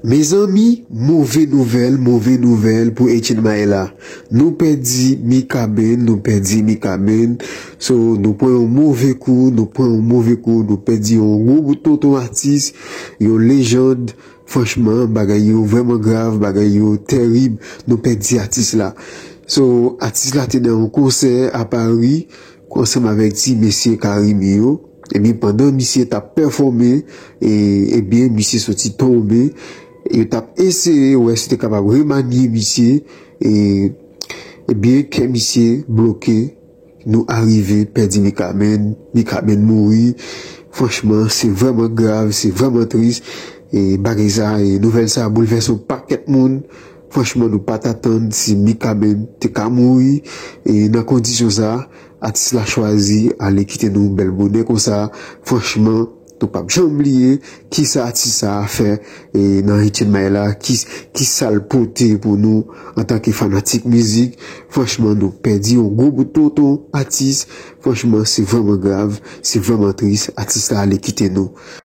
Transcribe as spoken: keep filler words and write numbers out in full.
Mezanmi, move nouvèl, move nouvèl pou Etienne Maël la. Nou pèdi Mikaben, nou pèdi Mikaben. So, nou pran yon move kou, nou pran yon move kou, nou pèdi yon gwo bout tonton atis, yon lejand. Franchman, bagay yo vrèman grav, bagay yo terib. Nou pèdi atis la. So, atis la te nan yon konsè a Pari, ansanm avèk ti mesye Karim yo. Ebyen, pandan misye t ap pèfòme, e, ebyen, misye soti tonbe. Yo t ap eseye wè si te kapab remanye misye. E, ebyen, kè misye bloke. Nou arive pèdi Mikaben, Mikaben mouri. Franchman, se vrèman grav, se vrèman tris. E bagay sa, e nouvèl sa boulvèse yon pakèt moun. Franchman, nou pa t atann si Mikaben te ka mouri. E nan kondisyon sa, atis la chwazi ale kite nou bèl bonè konsa. Franchman, nou p ap janm bliye kisa atis sa a fè, e, nan Etienne Maël la, ki, kisa l pote pou nou antanke fanatik mizik. Franchman, nou pèdi yon gwo bout tonton atis. Franchman, se vrèman grav, se vrèman tris. Atis la ale kite nou.